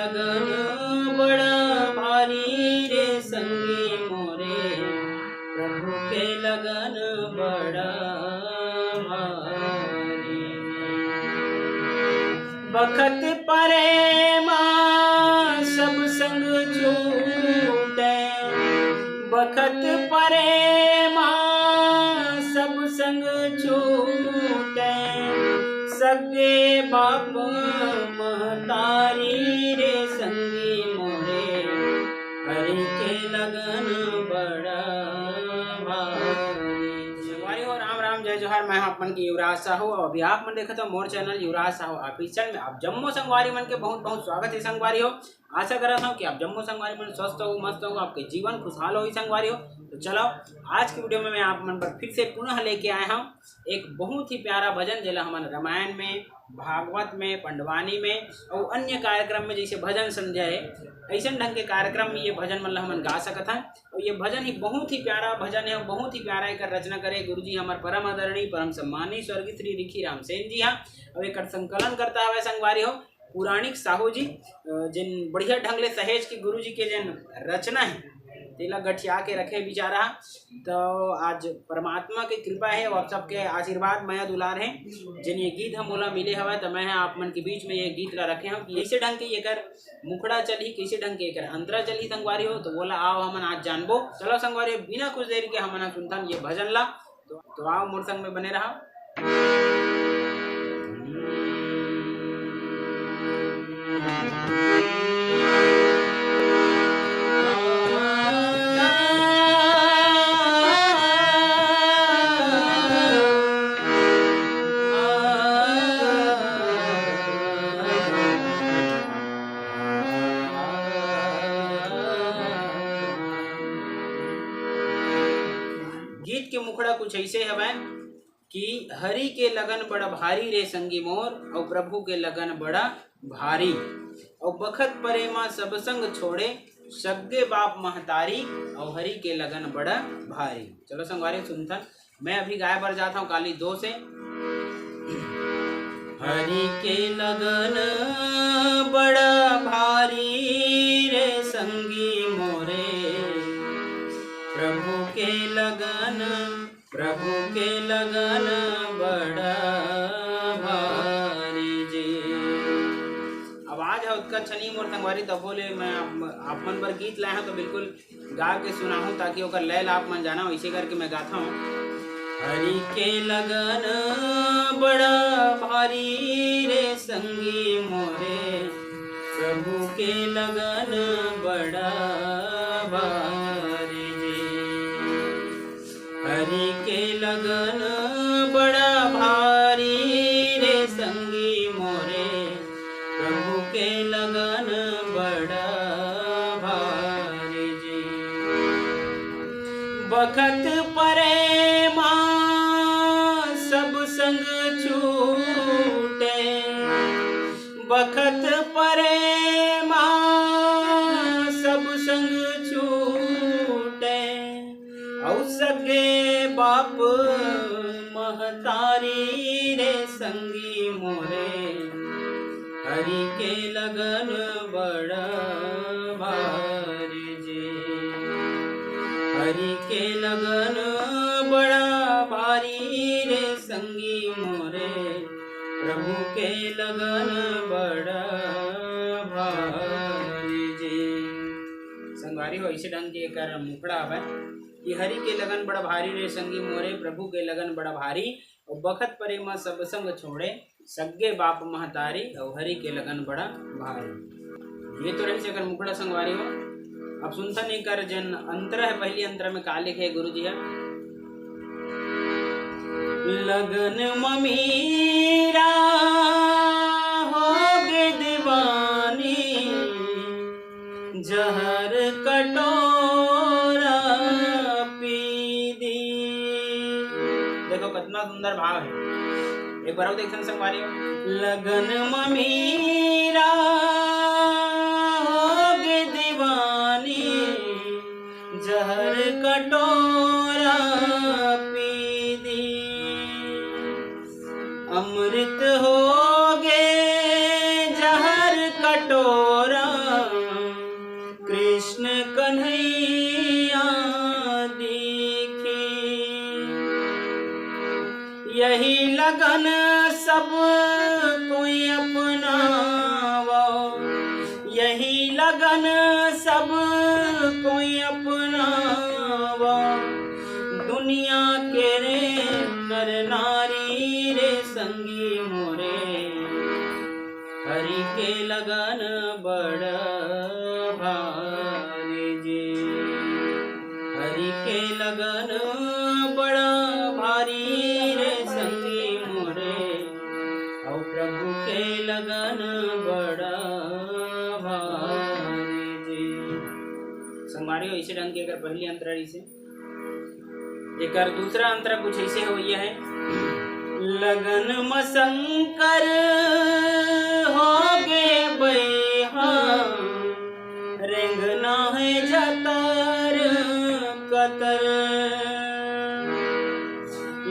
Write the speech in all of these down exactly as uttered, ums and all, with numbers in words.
लगन बड़ा भारी रे संगी मोरे, प्रभु के लगन बड़ा भारी। बखत परे मा सब संग छूटे, बखत परे मा सब संग छूटे, सगे बाप महतारी रे संगी मोरे, हरि के लगन बड़ा भारी। संगवारी हो, राम राम, जय जोहार। मैं हूं आप मन के युवराज साहू। अभी आप मन देखत हो मोर चैनल युवराज साहू ऑफिशियल में। आप जम्मो संगवारी मन के बहुत बहुत स्वागत है संगवारी हो। आशा करत हूं कि आप जम्मो संगवारी मन स्वस्थ हो, मस्त हो, आपके जीवन खुशहाल होही संगवारी हो। तो चलो, आज की वीडियो में मैं आप मन पर फिर से पुनः लेके आया हूं एक बहुत ही प्यारा भजन, जेला हमन रामायण में, भागवत में, पंडवानी में और अन्य कार्यक्रम में, जैसे भजन संध्या है, ऐसन ढंग के कार्यक्रम में ये भजन मन ला हमन गा सकत हन। और ये भजन ही बहुत ही प्यारा भजन है और बहुत ही प्यारा एकर रचना करे गुरुजी हमर परम आदरणीय, परम सम्माननीय स्वर्गीय श्री रिखी राम सेन जी हा। और एकर संकलन करता हवे संगवारी हो पुराणिक साहू जी, अ, जिन बढ़िया ढंग ले सहेज के गुरु जी के जिन रचना है, तेला गठिया के रखे बिचारा। तो आज परमात्मा के कृपा है और सबके आशीर्वाद, मया दुलार है, जिन ये गीत हम मोला मिले हवय, तो मैं आप मन के बीच में ये गीत ला रखे हूँ कि ऐसे ढंग के एकर मुखड़ा चलही, कैसे ढंग के एकर अंतरा चलही संगवारी हो, तो बोला आओ हमन आज जानबो। चलो संगवारी, बिना कुछ देरी के हमन सुनथन ये भजन ला। तो, तो आओ मोर संग में बने रहा। गीत के मुखड़ा कुछ ऐसे हवय कि हरि के लगन बड़ा भारी रे संगी मोर, अउ प्रभु के लगन बड़ा भारी, अउ बखत परे मा सब संग छोड़े, सग्गे बाप महतारी, अउ हरि के लगन बड़ा भारी। चलो संगवारी सुनथन, मैं अभी गाय बर जात हूँ काली दो से। हरि के लगन बड़ा भारी रे संगी मोरे, प्रभु के लगन, प्रभु के लगन बड़ा भारी जी। आवाज ह ओतका अच्छा नहीं मोर संगवारी, तभो ले मैं आप, आप मन बर गीत लाए हूँ, तो बिल्कुल गा के सुनाहूँ, ताकि ओकर लय ला आप मन जाना। वैसे करके मैं गाता हूँ। हरि के लगन बड़ा भारी रे संगी मोरे, प्रभु के लगन बड़ा भारी जी। हरि के लगन बड़ा भारी रे संगी मोरे, प्रभु के लगन बड़ा भारी जी। बखत परे मा सब संग छूटे, बखत परे मा सब संग छूटे, अउ सगे बाप महतारी रे संगी मोरे, हरि के लगन बड़ा भारी जी। हरि के लगन बड़ा भारी रे संगी मोरे, प्रभु के लगन बड़ा भारी जी। संगवारी हो, ऐसे ढंग के एकर मुखड़ा हवय कि हरि के लगन बड़ा भारी रे संगी मोरे, प्रभु के लगन बड़ा भारी, अउ बखत परे म सब संग छोड़े, सग्गे बाप महतारी, अउ हरि के लगन बड़ा भारी। ये तो रहिस एकर मुखड़ा संगवारी हो। अब सुनथन एकर जेन अंतरा है, पहली अंतरा में का लिखे हे गुरु जी ह। लगन ममीरा होगे दीवानी, जहर कटोरा पी दी। देखो कितना सुंदर भाव है, एक बार और देखन संगवारी हो। लगन ममीरा होगे दीवानी, जहर कटोरा पी दी। अमृत होगे जहर कटोरा, यही लगन सब कोई अपनावो, यही लगन सब कोई अपनावो। दुनिया के रे नर नारी रे संगी मोरे, हरि के लगन बड़ा भारी जी, हरि के लगन बड़ा भारी रे संगी मोरे, अउ प्रभु के लगन बड़ा भारी जी। संगवारी हो, इसे ढंग के अगर पहली अंतरा रहिसे, एकर दूसरा अंतरा कुछ ऐसे होइया है। लगन म शंकर होगे बइहा, रेंगना है जतर कतर।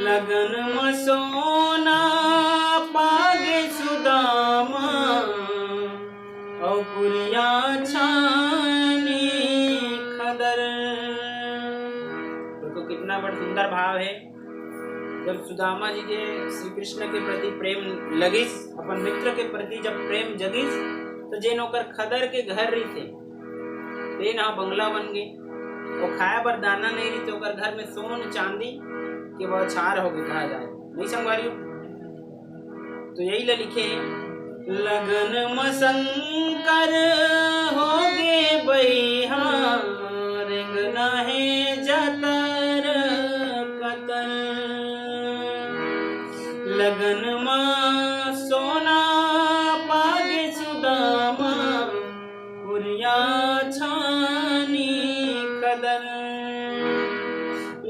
लगन म सोना पागे सुदामा, अउ पुरिया छानी खदर। देखो, कितना बड़ सुंदर भाव है। जब सुदामा जी के श्री कृष्ण के प्रति प्रेम लगिस, अपन मित्र के प्रति जब प्रेम जगिस, तो जेन ओकर खदर के घर रहिथे, तेन ह बंगला बन गे। अउ खाए बर दाना नहीं रहिथे, ओकर घर में सोन चांदी के बौछार हो गे, कहा जाए, नहीं संगवारी हो? तो यही ला लिखे, लगन म शंकर होगे बइहा, रेंगना है जतर कतर। लगन म सोना पागे सुदामा, पुरिया छानी खदर।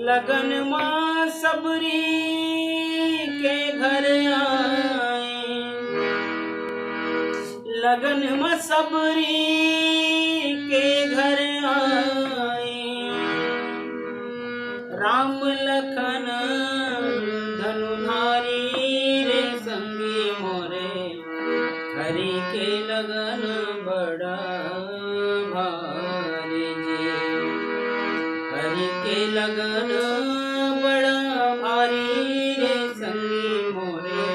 लगन म सबरी के घर आए, लगन म सबरी के घर आए। राम लखन धनुधारी रे संगी मोरे, हरि के लगन बड़ा भारी जी, हरि के लगन बड़ा भारी रे संगी मोरे,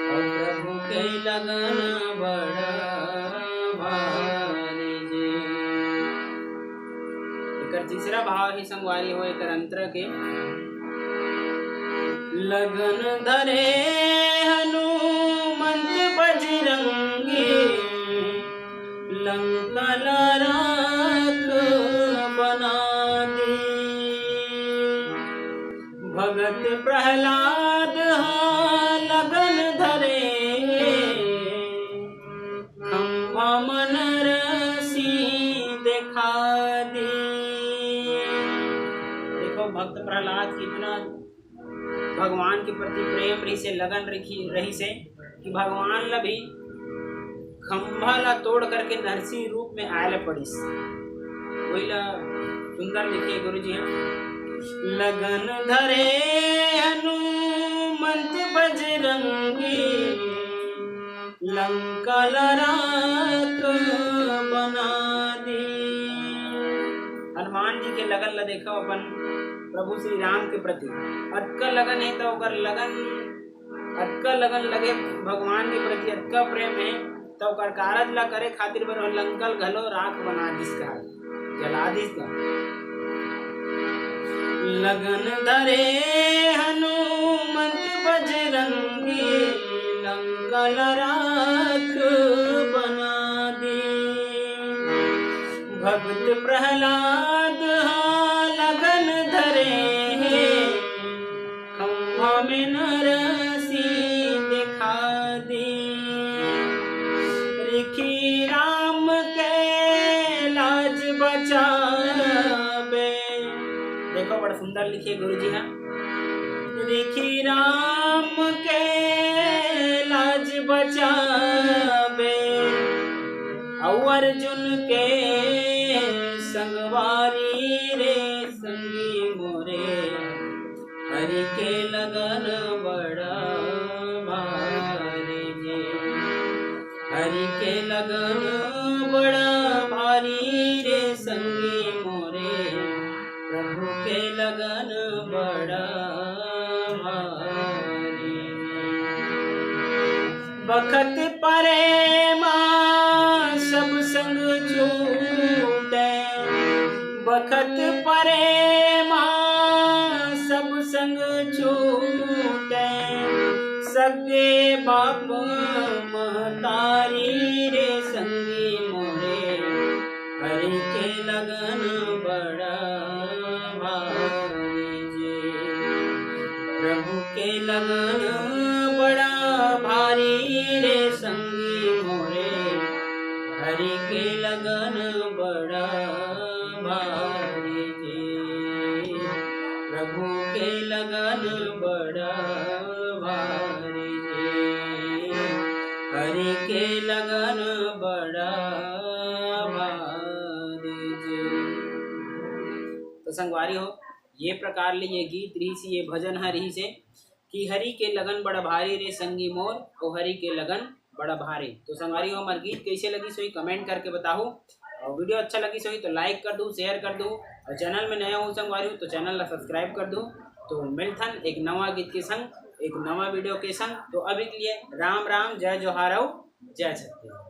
अउ प्रभु के लगन बड़ा भारी जी। एकर तीसरा भाव ही संगवारी हो एकर अंतरा के। लगन धरे हनुमंत बजरंगी, लंका ला राख बना दी। भगत प्रहलाद हा लगन धरे, खंभा मन रसी देखा दी। देखो, भक्त प्रहलाद कितना भगवान के प्रति प्रेम रहिसे, लगन रखी, रहिसे कि भगवान ला भी खंभा ला तोड़ करके नरसिंह रूप में आए ला पड़िस। वही ला सुंदर लिखे गुरु जी हैं, लगन धरे हनुमंत बजरंगी, लंका ला राख बना दी। हनुमान जी के लगन ला देखो अपन प्रभु श्री राम के प्रति, अतका लगन है तो ओकर लगन, अतका लगन लगे भगवान के प्रति, अतका प्रेम है तो ओकर कारज ला करे खातिर बर लंका ल घलो राख बना दिस का, जला दिस का। लगन धरे हनुमंत बजरंगी, लंका ला राख बना दी। भगत प्रहलाद हा लगन धरे हे, खंभा में नरसी देखा दी। रिखी राम के लाज बचाबे। देखो, बड़ा सुंदर लिखे गुरु जी हा। रिखी राम के लाज बचाबे, अउ अर्जुन के संगवारी रे संगी मोरे, हरि के लगन बड़ा भारी जी। हरि के लगन बड़ा भारी रे संगी मोरे, प्रभु के लगन बड़ा भारी। बखत परे मा सब संग छूटे, बखत परे मा सब संग छूटे, सगे बाप महतारी रे संगी मोरे, हरि के लगन बड़ा भारी जी। प्रभु के लगन बड़ा भारी रे संगी मोरे, हरि के लगन बड़ा भारी जी। प्रभु के लगन बड़ा भारी जी। हरि के लगन बड़ा भारी जी। तो संगवारी हो, ये प्रकार ले ये गीत रहिस हे, ये भजन ह रहिस हे कि हरि के लगन बड़ा भारी रे संगी मोर, ओ हरि के लगन बड़ा भारी। तो संगवारी हो, हमर गीत कैसे लगिस होही, comment करके बताहू। और video अच्छा लगिस होही तो like कर दू, share कर दू, और channel में नया हो संगवारी हो तो channel ला subscribe कर दू। तो मिलथन एक नवा गीत के संग, एक नवा video के संग। तो अभी के लिए राम राम, जय जोहार अउ जय छत्तीसगढ़।